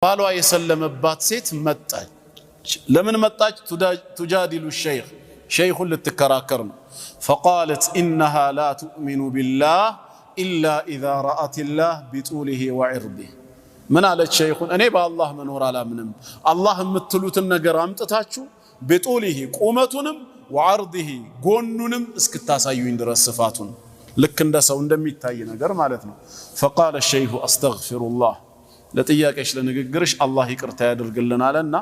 ባሏ የሰለመባት ሴት መጣች። ለምን መጣች? تجادل الشيخ፣ ሸይኹን ልትከራከር ነው። فقالت إنها لا تؤمن بالله إلا إذا رأت الله بطوله وعرضه። ምን አለች ሸይኹን? እኔ በአላህ መኖር አላምንም። አላህ የምትሉትን ነገር አምጥታችሁ بطوله ቁመቱንም وعرضه ጎኑንም እስክታሳዩኝ ድረስ ስፋቱን፣ ልክ እንደ ሰው እንደሚታይ ነገር ማለት ነው። فقال الشيخ أستغفر الله፣ ለጥያቄሽ ለንግግርሽ አላህ ይቅርታ ያደርግልን አለና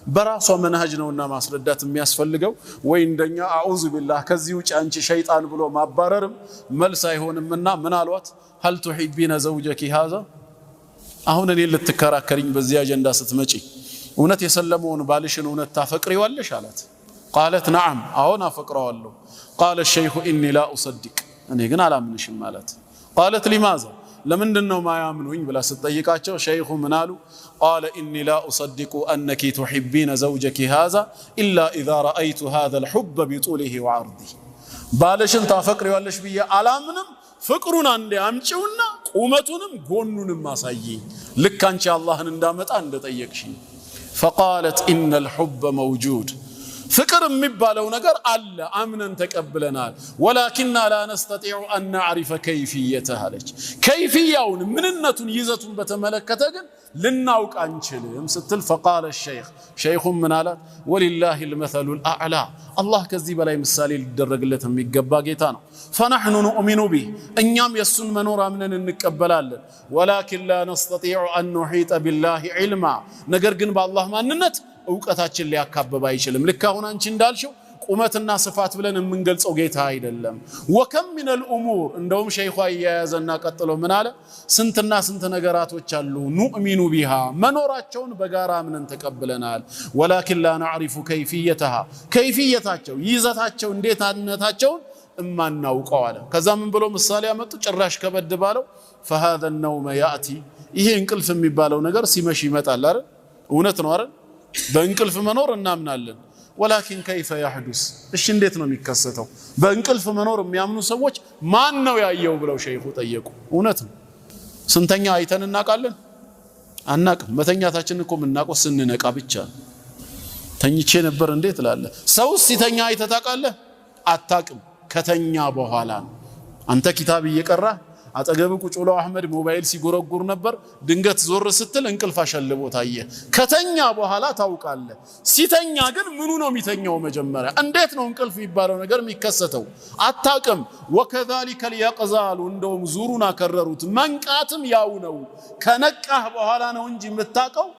በራሷ መንሃጅ ነውና ማስረዳት የሚያስፈልገው ወይ እንደኛ أعوذ بالله ከዚህ ውጭ አንቺ ሸይጣን ብሎ ማባረርም መልስ አይሆንምና ምን አሏት? هل تحبين زوجك هذا? አሁን እኔን ልትከራከሪኝ በዚህ አጀንዳ ስትመጪ እውነት የሰለመውን ባልሽን እውነት ታፈቅሪዋለሽ አላት። قالت نعم፣ አዎን አፈቅረዋለሁ። قال الشيخ إني لا أصدق፣ እኔ ግን አላምንሽም አላት። قالت لماذا፣ ለምንድን ነው ማያምኑኝ ብላ ስትጠይቃቸው ሸይኹ ምን አሉ? قال إني لا أصدق أنك تحبين زوجك هذا إلا إذا رأيت هذا الحب بطوله وعرضه። ባልሽን ታፈቅሪዋለሽ ብዬ አላምንም። ፍቅሩን አንዴ አምጪውና ቁመቱንም ጎኑንም አሳይኝ፣ ልክ አንቺ አላህን እንዳመጣ እንደጠየቅሽኝ። فقالت إن الحب موجود፣ ፍቅር የሚባለው ነገር አለ፣ አምነን ተቀብለናል። ولكنا لا نستطيع أن نعرف كيفيته አለች። ከይፍያውን ምንነቱን ይዘቱን በተመለከተ ግን ልናውቅ አንችልም ስትል فقال الشيخ፣ ሸይኹም ምን አላት? ولله المثل الأعلى፣ አላህ ከዚህ በላይ ምሳሌ ሊደረግለት የሚገባ ጌታ ነው። فنحن نؤمن به፣ እኛም የእሱን መኖር አምነን እንቀበላለን። ولكن لا نستطيع أن نحيط بالله علما፣ ነገር ግን በአላህ ማንነት እውቀታችን ሊያካብብ አይችልም። ልክ አሁን አንቺ እንዳልሽው ቁመትና ስፋት ብለን የምንገልጸው ጌታ አይደለም። وكم من الأمور፣ እንደውም ሸይኹ አያያዘና ቀጥሎ ምን አለ? ስንትና ስንት ነገራቶች አሉ نؤمن بها፣ መኖራቸውን በጋራ አምነን ተቀብለናል። ولكن لا نعرف كيفيتها፣ ከይፍየታቸው ይዘታቸው እንዴትነታቸውን እማናውቀው አለ። ከዛ ምን ብሎ ምሳሌ ያመጡ? ጭራሽ ከበድ ባለው فهذا النوم يأتي፣ ይሄ እንቅልፍ የሚባለው ነገር ሲመሽ ይመጣል አይደል? እውነት ነው አይደል? በእንቅልፍ መኖር እናምናለን። ولكن كيف يحدث፣ እሺ እንዴት ነው የሚከሰተው? በእንቅልፍ መኖር የሚያምኑ ሰዎች ማን ነው ያየው ብለው ሸይኹ ጠየቁ። እውነት ነው። ስንተኛ አይተን እናውቃለን? አናቅም። መተኛታችን እኮ የምናውቀው ስንነቃ ብቻ ነው። ተኝቼ ነበር እንዴ ትላለህ። ሰውስ ሲተኛ አይተህ ታውቃለህ? አታቅም። ከተኛ በኋላ ነው። አንተ ኪታብ እየቀራህ አጠገብ ቁጭ ብሎ አህመድ ሞባይል ሲጎረጉር ነበር። ድንገት ዞር ስትል እንቅልፍ አሸልቦ ታየ። ከተኛ በኋላ ታውቃለህ። ሲተኛ ግን ምኑ ነው የሚተኛው? መጀመሪያ እንዴት ነው እንቅልፍ የሚባለው ነገር የሚከሰተው? አታቅም። وكذلك اليقظة አሉ። እንደውም ዙሩን አከረሩት። መንቃትም ያው ነው። ከነቃህ በኋላ ነው እንጂ የምታውቀው።